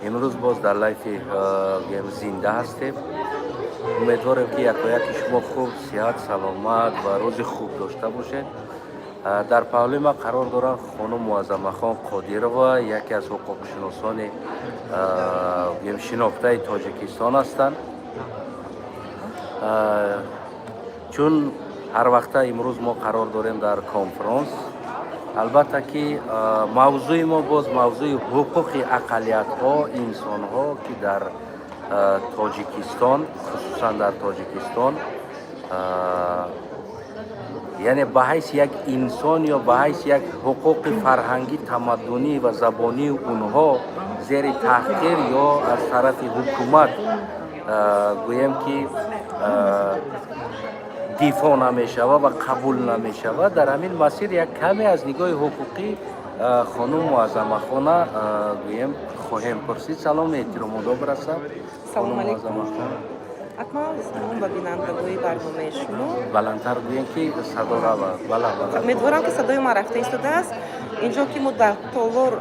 Имрӯз боз дар лайфи гем зинда ҳастем. Умедворем, ки якояки шумо хуб, сиҳат, саломат ва рӯзи хуб дошта бошед. Дар паҳлӯи ман қарор доранд хонум Муаззамахон Қодирова, яке аз ҳуқуқшиносони гем шинохтаи Тоҷикистон ҳастанд. Чун ҳар вақта имрӯз мо қарор дорем дар конфронс, албатта ки мавзӯи мо боз мавзӯи ҳуқуқи ақаллиятҳо, инсонҳо, ки дар Тоҷикистон, хусусан дар Тоҷикистон, яъне ба ҳайси як инсон ё ба ҳайси як ҳуқуқи фарҳангӣ, тамаддунӣ ва забонии онҳо зери таҳқир ё аз тарафи ҳукумат, гӯем ки, дифоъ намешавад ва қабул намешавад. Дар ҳамин масир як каме аз нигоҳи ҳуқуқӣ хонум Муаззамахона, гӯем, хоҳем пурсид. Салому эҳтиромодоб расад, хонум Муаззамахон. Акмал, салом ба бинандагои барномаи шумо. Баландтар гӯем, ки садо равад. Бала, бала. Умедворам, ки садои ман рафта истодааст. Инҷо ки мо дар толор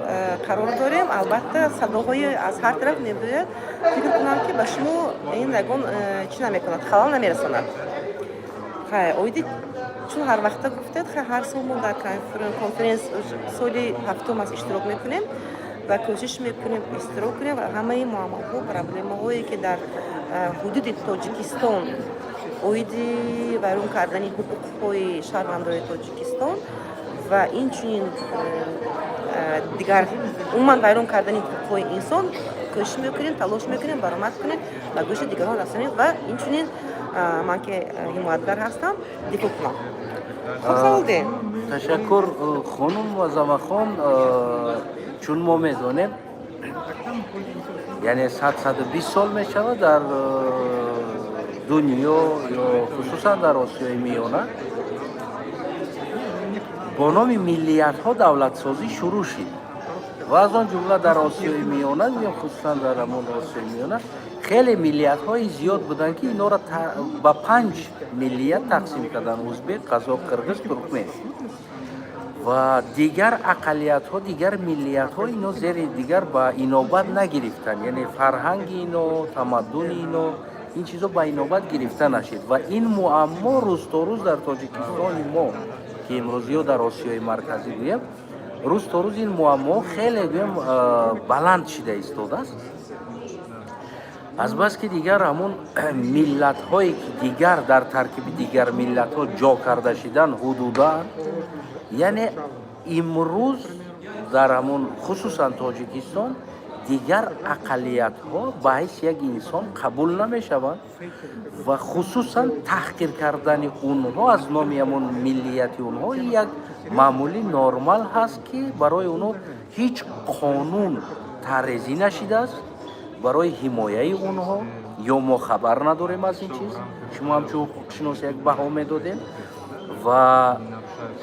қарор дорем, албатта, садоҳои аз ҳар тараф мебояд. Фикр кунам, ки ба шумо ин ягон чӣ намекунад, халал намерасонад. Хай, оиди чун ҳар вақта гуфтед, хай, ҳар сол мо дар конференс соли ҳафтум аст иштирок мекунем ва кӯшиш мекунем иштирок кунем ва ҳамаи муаммоҳо, проблемаҳое, ки дар ҳудуди Тоҷикистон оиди вайрон кардани ҳуқуқҳои шаҳрвандони Тоҷикистон ва инчунин дигар, умуман, вайрон кардани ҳуқуқҳои инсон, кӯшиш мекунем, талош мекунем, баромад кунем, ба гӯши дигарон расонем ва инчунин ман, ки ҳимоятгар ҳастам, дифоъ кунам. Хуб, савол деҳ. Ташаккур, хонум Муаззамахон. Чун мо медонем, яъне 100-120 сол мешавад, дар дунё ё хусусан дар Осиёи Миёна бо номи миллиятҳо давлатсозӣ шурӯъ шид ва аз он ҷумла дар Осиёи Миёна ё хусусан дар ҳамон Осиёи Миёна хеле миллиятҳои зиёд буданд, ки инҳоро ба панҷ миллият тақсим карданд: узбек, қазоқ, қирғиз, туркмен ва дигар ақаллиятҳо, дигар миллиятҳо. Ино зери дигар ба инобат нагирифтанд, яъне фарҳанги ино, тамаддуни ино, ин чизо ба инобат гирифта нашид. Ва ин муаммо рӯз то рӯз дар Тоҷикистони мо, ки имрӯз ё дар Осиёи Марказӣ гӯем, рӯз то рӯз ин муаммо хеле, гӯем, баланд шида истодааст, азбаски дигар ҳамун миллатҳое, ки дигар дар таркиби дигар миллатҳо ҷо карда шидан ҳудудан. Яъне имрӯз дар ҳамун, хусусан Тоҷикистон, дигар ақаллиятҳо ба ҳайси як инсон қабул намешаванд ва хусусан таҳқир кардани онҳо аз номи ҳамун миллияти онҳо як маъмули нормал ҳаст, ки барои онҳо ҳеҷ қонун таррезӣ нашидааст барои ҳимояи онҳо, ё мо хабар надорем аз ин чиз. Шумо ҳамчун ҳуқуқшинос як баҳо медодем. Ва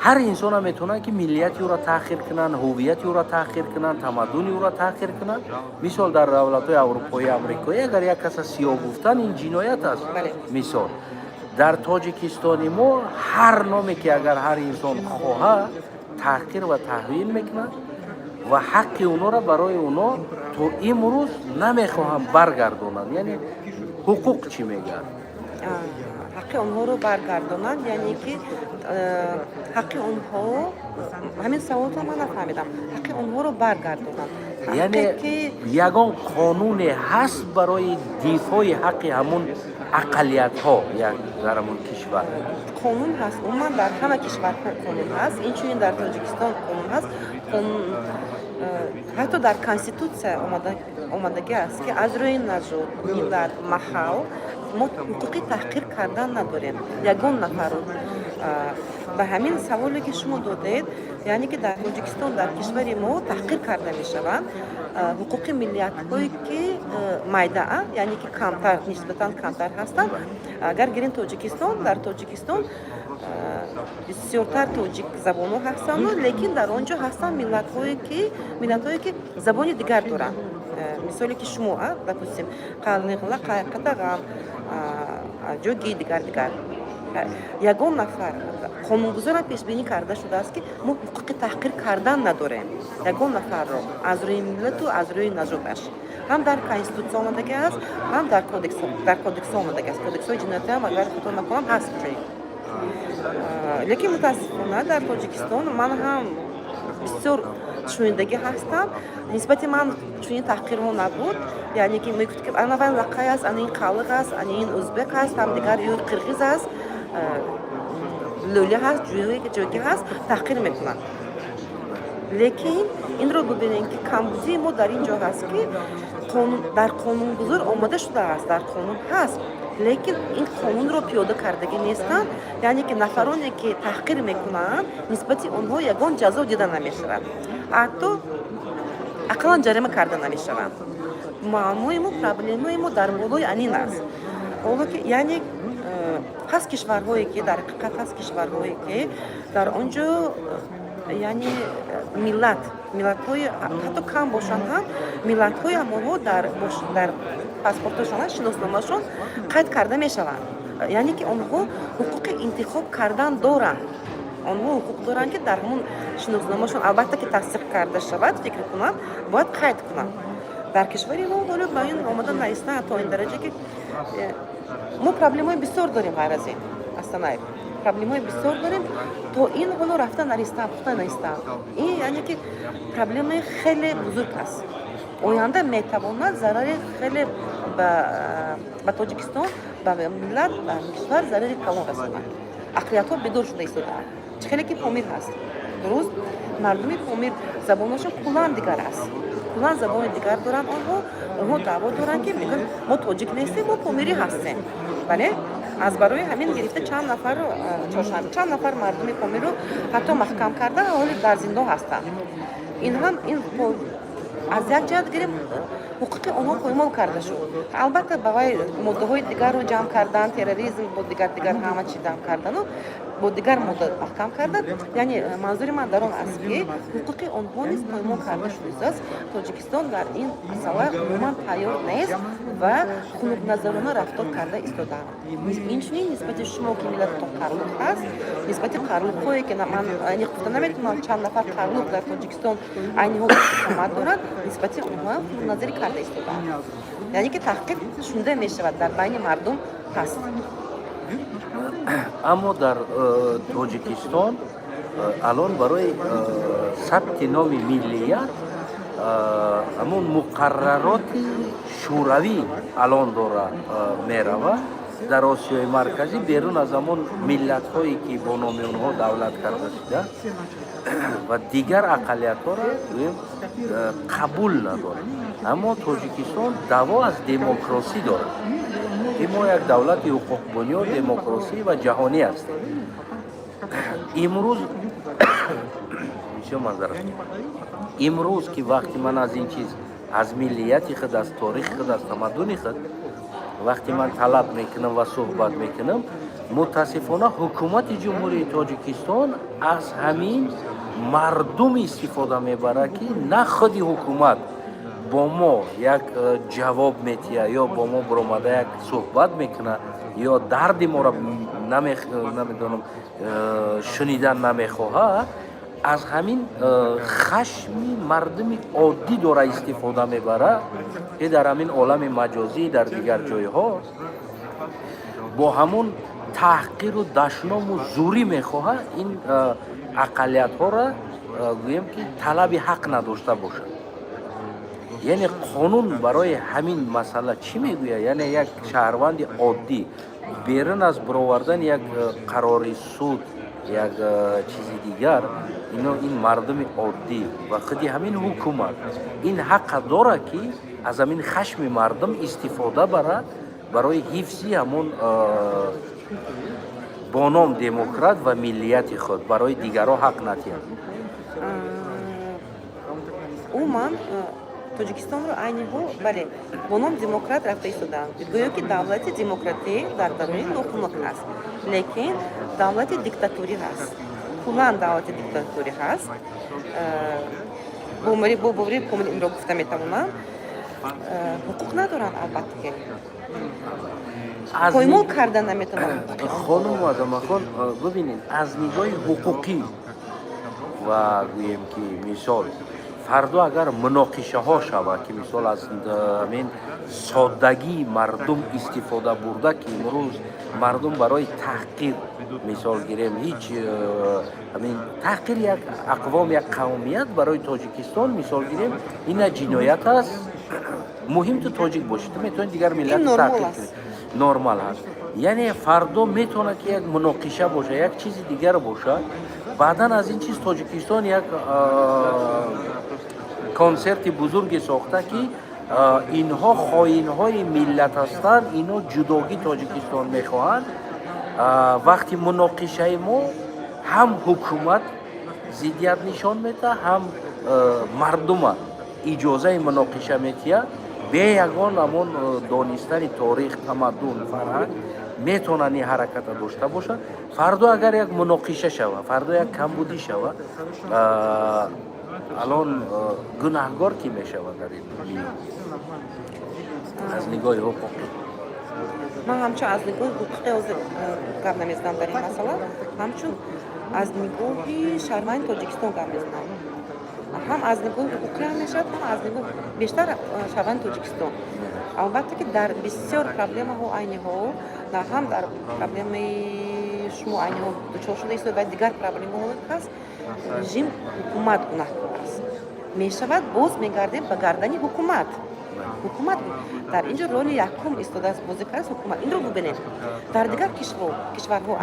ҳар инсонам метавонад, ки миллияти ӯро таҳқир кунанд, ҳуввияти ӯро таҳқир кунанд, тамаддуни ӯро таҳқир кунанд. Мисол, дар давлатҳои аврупоӣ, амрикоӣ агар як каса сиёҳ гуфтан, ин ҷиноят аст. Мисол, дар Тоҷикистони мо ҳар номе ки агар ҳар инсон хоҳад, таҳқир ва таҳвил мекунад ва ҳаққи онҳоро барои онҳо то имрӯз намехоҳанд баргардонанд. Яъне ҳуқуқ чӣ мегӯяд? Ҳаққи онҳоро баргардонанд, яъне ки ҳаққи онҳо, ҳамин саволро ман нафаҳмидам. Ҳаққи онҳоро баргардонанд. Яъне ки ягон қонуне ҳаст барои дифои ҳаққи ҳамун ақаллиятҳо як дар ҳамун кишвар? Қонун ҳаст. Умуман, дар ҳама кишварҳо қонун ҳаст, инчунин дар Тоҷикистон қонун ҳаст. Қонун ҳатто дар конститутсия омадагӣ аст, ки аз рӯи нажод, миллат, маҳал мо ҳуқуқи таҳқир кардан надорем ягон нафарро. Ба ҳамин саволе, ки шумо додед, яъне ки дар Тоҷикистон, дар кишвари мо таҳқир карда мешаванд ҳуқуқи миллиятҳое, ки майдаа, яъне ки камтар, нисбатан камтар ҳастанд. Агар гирем Тоҷикистон, дар Тоҷикистон бисёртар тоҷик забонҳо ҳастанду, лекин дар он ҷо ҳастанд миллатҳое, ки забони дигар доранд. Мисоле ки шумо, допустим, қалниғла, қатаған, ҷоги, дигар, дигар. Ягон нафар Қонунгузорам пешбинӣ карда шудааст, ки мо ҳуқуқи таҳқир кардан надорем ягон нафарро аз рӯи миллату аз рӯи нажодаш. Ҳам дар Конститутсия омадагӣ аст, ҳам дар кодексҳо омадагӣ аст. Кодексҳои ҷиноятӣ ҳам, агар хато накунам, ҳаст чунин. Лекин мутаассифона дар Тоҷикистон ман ҳам бисёр шунидагӣ ҳастам. Нисбати ман чунин таҳқирҳо набуд, яъне ки мегуфт, ки ана вай лақай аст, ана ин қалиқ аст, ана ин ӯзбек аст, ҳам дигар ё қирғиз аст, лӯли ҳаст, ҷойги ҳаст, таҳқир мекунанд. Лекин инро бибинем, ки камбудии мо дар ин ҷо ҳаст, ки дар қонунгузор омода шудааст, дар қонун ҳаст, лекин ин қонунро пиёда кардагӣ нестанд. Яъне ки нафароне, ки таҳқир мекунанд, нисбати онҳо ягон ҷазо дида намешавад, ҳатто ақаллан ҷарима карда намешаванд. Муаммои мо, проблемаи мо дар болои анин аст. Ҳоло ки, яъне, ҳаст кишварҳое, ки дар ҳақиқат ҳаст кишварҳое, ки дар он ҷо, яъне, миллатҳои ҳатто кам бошанд ҳам, миллатҳои ҳамонҳо дар паспорташон, шиносномашон қайд карда мешаванд. Яъне ки онҳо ҳуқуқи интихоб кардан доранд. Онҳо ҳуқуқ доранд, ки дар ҳамон шиносномашон, албатта, ки тасдиқ карда шавад, фикр кунанд, бояд қайд кунанд. Дар кишвари мо ҳоло ба ин омода наистанд, то ин дараҷа, ки мо проблемаҳои бисёр дорем. Ғайр аз ин, Астанаев, проблемаҳои бисёр дорем, то ин ҳоло рафта наристанд, пухта наистанд. Ин, яъне ки, проблемаи хеле бузург аст. Оянда метавонад зарари хеле ба Тоҷикистон, ба миллат, ба кишвар зарари калон расонад. Ақлиятҳо бедор шуда истодаанд. Чӣ хеле ки Помир ҳаст, дуруст, мардуми Помир забонашон куллан дигар аст, куллан забони дигар доранд. Онҳо даъво доранд, ки мегӯянд: «Мо тоҷик нестем, мо помирӣ ҳастем». Бале, аз барои ҳамин гирифта чанд нафарро, чоршанбе, чанд нафар мардуми Помирро ҳатто маҳкам карда, ҳоли дар зиндон ҳастанд. Ин ҳам, ин аз як ҷиҳат гирем, ҳуқуқи онҳо поймол карда шуд. Албатта, ба вай моддаҳои дигарро ҷамъ кардан, терроризм, бо дигар дигар ҳама чи ҷамъ кардану бо дигар модда маҳкам кардан. Яъне, манзури ман дар он аст, ки ҳуқуқи онҳо низ поймол карда шудааст. Тоҷикистон дар ин масъала умуман тайёр нест ва хунукназарона рафтор карда истодаанд. Инчунин нисбати шумо, ки миллататон қарлуқ ҳаст, нисбати қарлуқҳое, ки ман аниқ гуфта наметавонам, чанд нафар қарлуқ дар Тоҷикистон айни ҳол истиқомат дорад, нисбати онҳо ҳам хунукназарӣ карда истодаанд. Яъне ки таҳқир шунида мешавад, дар байни мардум ҳаст. Аммо дар Тоҷикистон алон барои сабти номи миллият ҳамон муқаррароти шӯравӣ алон дора меравад. Дар Осиёи Марказӣ, берун аз ҳамон миллатҳое, ки бо номи онҳо давлат карда шуда, ва дигар ақаллиятҳоро, гӯем, қабул надорад. Аммо Тоҷикистон даъво аз демократсӣ дорад, ки мо як давлати ҳуқуқбунёд, демократсӣ ва ҷаҳонӣ ҳастем. Имрӯз бисёр манзара, имрӯз ки вақти ман аз ин чиз, аз миллияти худ, аз торихи худ, аз тамаддуни худ, вақте ман талаб мекунам ва суҳбат мекунам, мутаассифона, ҳукумати Ҷумҳурии Тоҷикистон аз ҳамин мардум истифода мебарад, ки на худи ҳукумат бо мо як ҷавоб метиҳад ё бо мо биромада як суҳбат мекунад ё дарди моро, намедонам, шунидан намехоҳад. Аз ҳамин хашми мардуми оддӣ дора истифода мебарад, ки дар ҳамин олами маҷозӣ, дар дигар ҷойҳо бо ҳамон таҳқиру дашному зӯрӣ мехоҳад ин ақаллиятҳоро, гӯем, ки талаби ҳақ надошта бошад. Яъне қонун барои ҳамин масъала чӣ мегӯяд? Яъне як шаҳрванди оддӣ, берун аз баровардани як қарори суд, як чизи дигар, ино ин мардуми оддӣ ва худи ҳамин ҳукумат ин ҳаққа дорад, ки аз ҳамин хашми мардум истифода барад барои ҳифзи ҳамон бо ном демократ ва миллияти худ, барои дигарҳо ҳақ надиҳад? Умуман, Тоҷикистонро айни ҳол, бале, бо ном демократ рафта истодаанд. Гӯё ки давлати демократӣ дар даруни нохунук ҳаст, лекин давлати диктатурӣ ҳаст, куллан давлати диктатурӣ ҳаст. Бо бовари комил инро гуфта метавонам. Ҳуқуқ надоранд, албатта, ки Аз Поймол карда наметавонад. Хонум Азамахон, бибинед, аз нигоҳи ҳуқуқӣ ва гӯем ки, мисол, фардо агар муноқишаҳо шавад, ки мисол аз ҳамин соддагии мардум истифода бурда, ки имрӯз мардум барои таҳқир, мисол гирем, ҳеҷ ҳамин таҳқири як ақвом, як қавмият барои Тоҷикистон, мисол гирем, ина ҷиноят аст. Муҳим ту тоҷик бошӣ, ту метавонӣ дигар миллат Нормал таҳқир аст. кунӣ, нормал ҳаст. Яъне фардо метавонад ки як муноқиша бошад, як чизи дигар бошад. Баъдан аз ин чиз Тоҷикистон як консерти бузурге сохта, ки инҳо хоинҳои миллат ҳастанд, инҳо ҷудогӣ Тоҷикистон мехоҳанд. Вақти муноқишаи мо ҳам ҳукумат зиддият нишон медиҳад, ҳам мардума иҷозаи муноқиша метиҳад. Бе ягон ҳамон донистани торих, тамаддун, фарҳанг метавонанд ин ҳараката дошта бошанд. Фардо агар як муноқиша шава, фардо як камбудӣ шава, алон гунаҳгор кӣ мешавад дар ин миён аз нигоҳи ҳуқуқӣ? Ман ҳамчун аз нигоҳи ҳуқуқӣ ҳозир гап намезанам дар ин масъала, ҳамчун аз нигоҳи шаҳрванди Тоҷикистон гап мезанам. Ҳам аз нигоҳи ҳуқуқӣ ҳам мешавад, ҳам аз нигоҳи бештар шаҳрванди Тоҷикистон. Албатта ки дар бисёр проблемаҳо айни ҳол, на ҳам дар проблемаи шумо айни ҳол дучор шуда истода ва дигар проблемаҳо ҳаст, режим, ҳукумат гунаҳкор аст. Мешавад, боз мегардем ба гардани ҳукумат. Ҳукумат дар ин ҷо роли якум истодааст, бозӣ кардааст ҳукумат. Инро бубинед, дар дигар кишварҳо,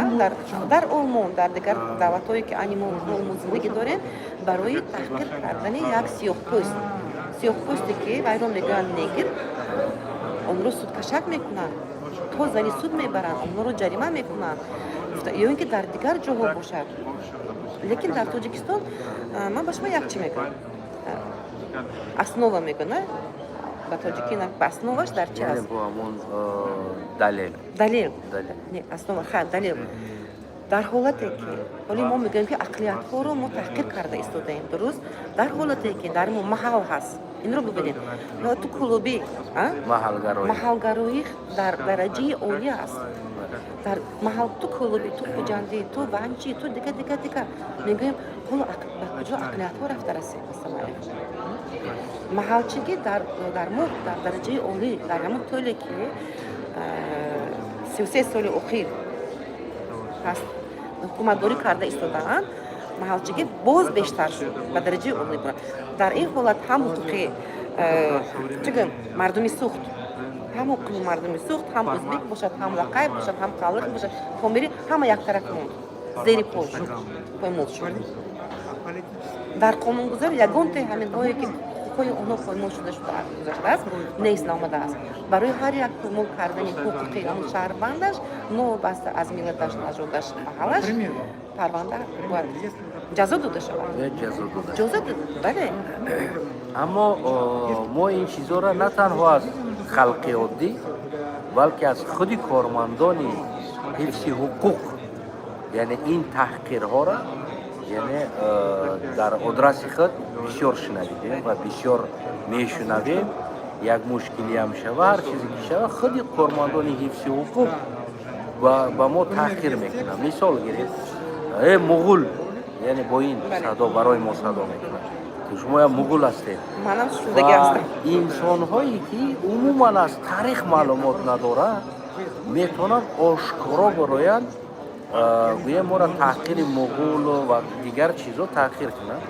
дар Олмон, дар дигар давлатҳое ки айни мо зиндагӣ дорем, барои таҳқир кардани як сиёҳпӯст, сиёҳпӯсте ки вайро мегӯянд негр, онро судкашак мекунанд, то зали суд мебаранд, онҳоро ҷарима мекунанд ё ин ки дар дигар ҷоҳо бошад. Лекин дар Тоҷикистон ман ба шумо як чи мегӯям, основа мегӯям ба тоҷикӣ, ба основаш дар чи аст? Бо ҳамон далел. Далел не, основа, ха, далел. Дар ҳолате ки ҳоли мо мегӯем, ки ақлиятҳоро мо таҳқир карда истодаем, дуруст, дар ҳолате ки дар мо маҳал ҳаст, инро бибинед, ту клуби маҳалгароӣ дар дараҷаи олӣ аст дар маҳал. Ту кӯлобӣ, ту хуҷандӣ, ту ванҷӣ, ту дига, дига, дига. Мегӯем, ҳоло ба куҷо ақлиятҳо рафта расем? Масалан, маҳалчигӣ дар мо дар дараҷаи олӣ, дар ҳамон тӯле ки 33 соли охир ҳаст ҳукуматдорӣ карда истодаанд, маҳалчигӣ боз бештар шуд, ба дараҷаи олӣ бурад. Дар ин ҳолат ҳам ҳуқуқи, чӣ гӯем, мардуми Суғд, ҳам ҳуқуқи мардуми Суғд, ҳам ӯзбек бошад, ҳам лақай бошад, ҳам қалиқ бошад, помирӣ, ҳама яктараф монд, зери по шуд, поймол шуд. Дар қонунгузор ягонтаи ҳаминҳое ки ҳуқуқҳои онҳо поймол шуда гузаштааст, нест, наомадааст. Барои ҳар як поймол кардани ҳуқуқи ҳамон шаҳрвандаш, новобаста аз миллаташ, нажодаш, маҳаллаш, парванда бояд ҷазо дода шавад. Ҷазо, бале. Аммо мо ин чизҳоро на танҳо аз халқи оддӣ, балки аз худи кормандони ҳифзи ҳуқуқ, яъне ин таҳқирҳоро, яъне дар одраси худ бисёр шунавидем ва бисёр мешунавем. Як мушкилиам шава, ҳар чизе ки шава, худи кормандони ҳифзи ҳуқуқ ба мо таҳқир мекунанд. Мисол гирем, э, муғул, яъне бо ин садо барои мо садо мекунад: шумо як муғул ҳастед. Манам шудаги ҳастам. Инсонҳое ки умуман аз таърих маълумот надоранд, метавонанд ошкоро бароянд, гӯям, моро таҳқири муғулу ва дигар чизҳо таҳқир кунанд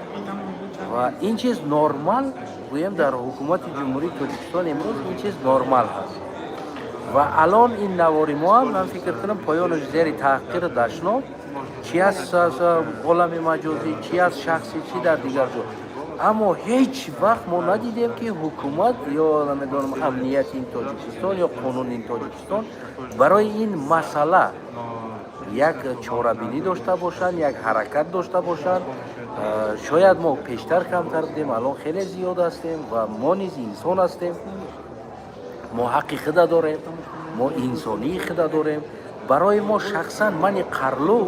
ва ин чиз нормал гӯям. Дар ҳукумати Ҷумҳурии Тоҷикистон имрӯз ин чиз нормал ҳаст. Ва алон ин навори мо ҳам, ман фикр кунам, поёнаш зери таҳқиру дашном, чи аз олами маҷозӣ, чи аз шахсӣ, чи дар дигар ҷо. Аммо ҳеҷ вақт мо надидем, ки ҳукумат ё намедонам амнияти ин Тоҷикистон ё қонуни ин Тоҷикистон барои ин масъала як чорабинӣ дошта бошанд, як ҳаракат дошта бошанд. Шояд мо пештар камтар будем, алон хеле зиёд ҳастем ва мо низ инсон ҳастем. Мо ҳаққи худа дорем, мо инсонии худа дорем. Барои мо шахсан, мани қарлу,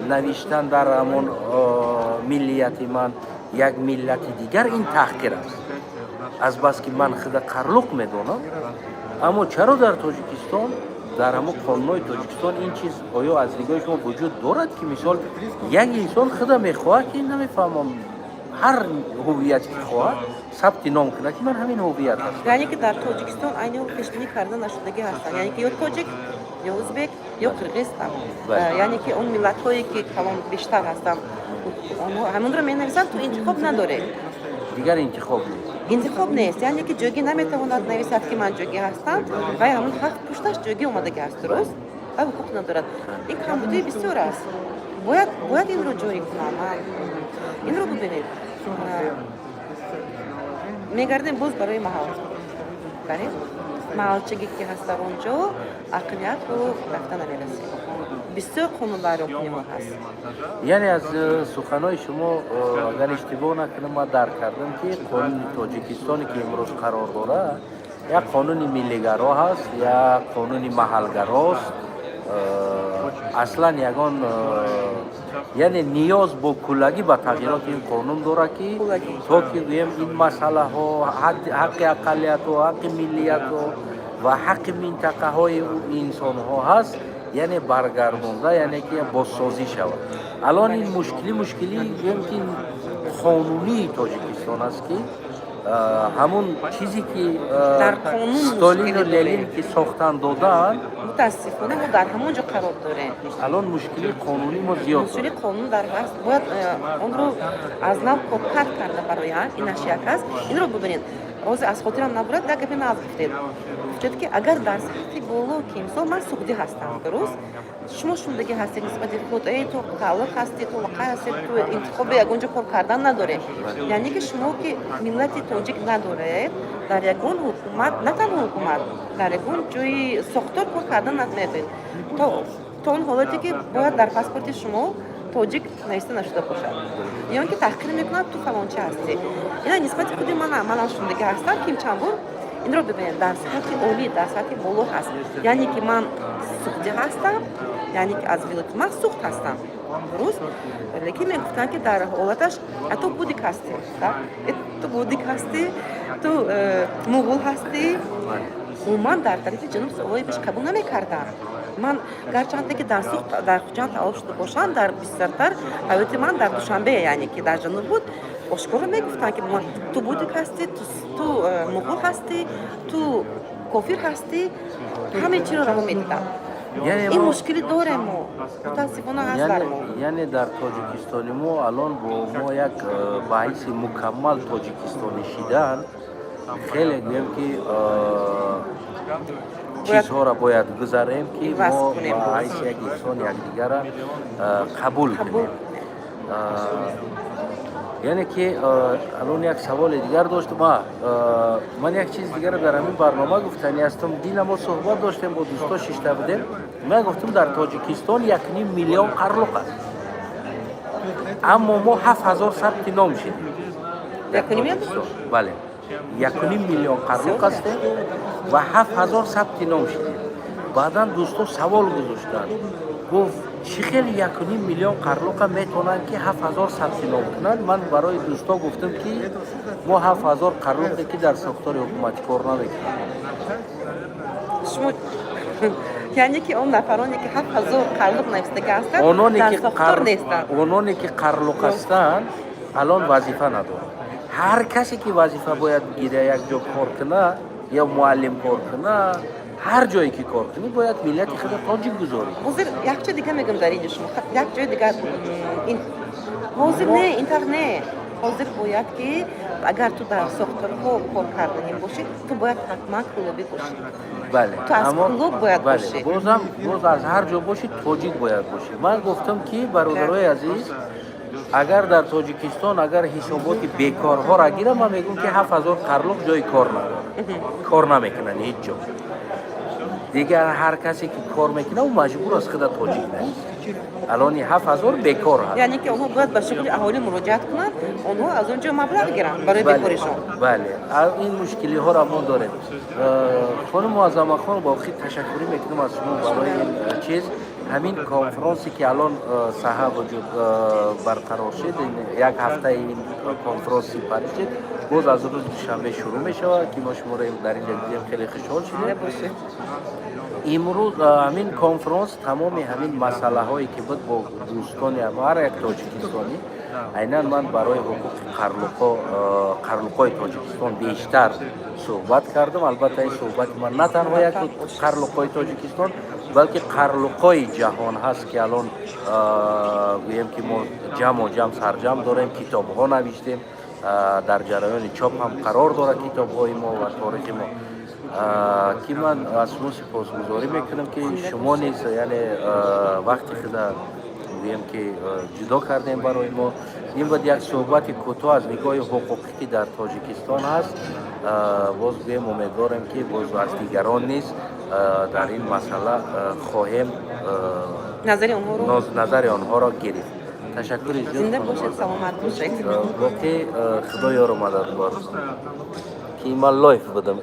навиштан дар ҳамон миллияти ман як миллати дигар, ин таҳқир аст, азбаски ман худа қарлуқ медонам. Аммо чаро дар Тоҷикистон Дар ҳамон қонунҳои Тоҷикистон ин чиз оё аз нигоҳи шумо вуҷуд дорад, ки мисол як инсон худа мехоҳад, ки намефаҳмам, ҳар ҳуввияте ки хоҳад, сабти ном кунад, ки ман ҳамин ҳуввият ҳастам? Яъне ки дар Тоҷикистон айни ҳол пешбинӣ карда нашудагӣ ҳастанд, яъне ки ё тоҷик, ё узбек, ё қирғиз там. Яъне ки он миллатҳое ки калон бештар ҳастанд, онҳо ҳамонро менависанд, ту интихоб надорӣ. Дигар интихоб нест. Интихоб нест, яъне ки ҷойгӣ наметавонад нависад, ки ман ҷойгӣ ҳастам, вай ҳамон ҳақ пушташ ҷойгӣ омадагӣ аст, дуруст, вай ҳуқуқ надорад. Ин камбудии бисёр аст, бояд инро ҷорӣ кунам. Ман инро бибинед. Мегардем боз барои маҳал, бале, маҳалчагӣ ки ҳаст, дар он ҷо ақлиятро рафта намерасем, бисёр қонунвайронкуниҳо ҳаст. Яъне аз суханҳои шумо, агар иштибоҳ накунам, ман дарк кардам, ки қонуни Тоҷикистоне, ки имрӯз қарор дорад, як қонуни миллигаро ҳаст, як қонуни маҳалгарост. Аслан ягон яъне ниёз бо куллагӣ ба тағйироти ин қонун дорад, ки Куллагӣ. то ки гӯем, ин масъалаҳо, ҳаққи ақаллиятҳо, ҳаққи миллиятҳо ва ҳаққи минтақаҳои инсонҳо ҳаст, яъне баргардонда, яъне ки бозсозӣ шавад. Алон ин мушкилӣ гӯем, ки қонунии Тоҷикистон аст, ки ҳамун чизе ки Дар қонун Столину мушкилӣ Ленин дорем. ки сохтан додаанд. Мутаассифона, мо дар ҳамон ҷо қарор дорем. Алон мушкили қонунӣ мо зиёд Мушкили дорем. қонун дар ҳаст, бояд онро аз нав коркард карда бароянд. Инаш як аст. Инро бибинед, ҳозир аз хотирам набурад, як гапи нав гуфтед, ки агар дар сатҳи боло, ки мисол ман суғдӣ ҳастам, дуруст, шумо шунидагӣ ҳастед нисбати худ: «Эй, ту қарлуқ ҳастӣ, ту лақай ҳастӣ, ту интихоби ягон ҷо кор кардан надорӣ». Яъне ки шумо ки миллати тоҷик надоред, дар ягон ҳукумат, на танҳо ҳукумат, дар ягон ҷои сохтор кор кардан наметавонед, то он ҳолате ки бояд дар паспорти шумо тоҷик нависта нашуда бошад, ё ин ки таҳқир мекунад: «Ту фалонча ҳастӣ». Ина нисбати худи манам шунидагӣ ҳастам ким чанд бор. Инро бибинед, дар сатҳи олӣ, дар сатҳи боло ҳаст, яъне ки ман суғдӣ ҳастам, яъне ки аз вилояти ман Суғд ҳастам, дуруст, лекин мегуфтанд, ки дар ҳолаташ: «А ту будик ҳастӣ, ту будик ҳастӣ, ту муғул ҳастӣ». Умуман дар тарафи ҷануб суолҳои пеш қабул намекарданд. Ман гарчанде ки дар Суғд, дар Хуҷанд таваллуд шуда бошам, дар бисёртар ҳаёти ман дар Душанбе, яъне ки дар ҷануб буд, ошкоро мегуфтанд, ки ту будик ҳастӣ, ту муғул ҳастӣ, ту кофир ҳастӣ, ҳамаи чиро раво медиданд. Ин мушкилӣ дорем мо, мутаассифона, ҳаст дар мо. Яъне дар Тоҷикистони мо алон бо мо як ба ҳайси мукаммал тоҷикистонӣ шидан хеле, гӯем, ки чизҳоро бояд гузарем, ки мо ба ҳайси як инсон якдигарра қабул кунем. Яъне ки алон як саволи дигар доштам. Ман як чиз дигарро дар ҳамин барнома гуфтанӣ ҳастам. Дина мо суҳбат доштем, бо дӯсто шишта будем, ман гуфтам, дар Тоҷикистон 1,5 миллион қарлуқ аст, аммо мо 7000 сабти ном шидем. Бале, 1,5 миллион қарлуқ ҳастем ва 7000 сабти ном шидем. Баъдан дӯсто савол гузоштанд, гуфт: «Чӣ хел 1,5 миллион қарлуқа метавонанд, ки 7000 сабти ном кунанд?» Ман барои дӯсто гуфтам, ки мо 7000 қарлуқе, ки дар сохтори ҳукуматӣ кор намекунем. Шумо яъне ки он нафароне, ки 7000 қарлуқ навистагӣ ҳастанд, дар сохтор нестанд. Ононе ки қарлуқ ҳастанд, алон вазифа надоранд. Ҳар касе ки вазифа бояд гира, як ҷо кор куна ё муаллим кор куна, ҳар ҷое ки кор кунӣ, бояд миллати худро тоҷик гузорӣ. Ҳозир як чиз дига мегӯям дар инҷо шумо, як ҷои дигар ҳозир не, ин тавр не. Ҳозир бояд ки агар ту дар сохторҳо кор карданӣ бошӣ, ту бояд ҳатман кӯлобӣ бошӣ. Бале. Ту аз Кӯлоб бояд бошӣ. Бозам боз аз ҳар ҷо бошӣ, тоҷик бояд бошӣ. Ман гуфтам, ки бародарои азиз, агар дар Тоҷикистон агар ҳисоботи бекорҳоро гирам, ман мегӯям, ки 7000 қарлуқ ҷои кор надорад, кор намекунанд ҳеҷ ҷо. Дигар ҳар касе ки кор мекунад, ӯ маҷбур аст худа тоҷик нависад. Алони 7000 бекор ҳаст. Яъне ки онҳо бояд ба шуғли аҳолӣ муроҷиат кунанд, онҳо аз он ҷо маблағ гиранд барои бекоришон. Бале, ин мушкилиҳоро мо дорем. Хонум Муаззамахон, ба охир ташаккурӣ мекунам аз шумо барои ин чиз, ҳамин конфронсе, ки алон саҳа вуҷуд барқарор шуд, як ҳафтаи ин конфронс сипарӣ шуд. Боз аз рӯзи душанбе шурӯъ мешавад, ки мо шуморо дар инҷа дидем, хеле хушҳол шудем. Бошед. Имрӯз ҳамин конфронс тамоми ҳамин масъалаҳое, ки буд, бо дӯстони ҳар як тоҷикистонӣ, айнан ман барои ҳуқуқи қарлуқои Тоҷикистон бештар суҳбат кардам. Албатта, ин суҳбати ман на танҳо як қарлуқои Тоҷикистон, балки қарлуқои ҷаҳон ҳаст, ки алон гӯем, ки мо ҷамъу ҷамъ сарҷамъ дорем, китобҳо навиштем, дар ҷараёни чоп ҳам қарор дорад китобҳои мо ва торихи мо, ки ман аз шумо сипосгузорӣ мекунам, ки шумо низ, яъне, вақти худа, гӯем, ки ҷудо кардем барои мо. Ин буд як суҳбати кӯтоҳ аз нигоҳи ҳуқуқӣ, ки дар Тоҷикистон ҳаст. Боз гӯем, умедворем, ки боз аз дигарон низ дар ин масъала хоҳем назари онҳоро назари онҳоро гирифт. Ташаккури зиёд. Зинда бошед, саломат бошед. Воқеъ, Худо ёру мададгор, ки ман live будам.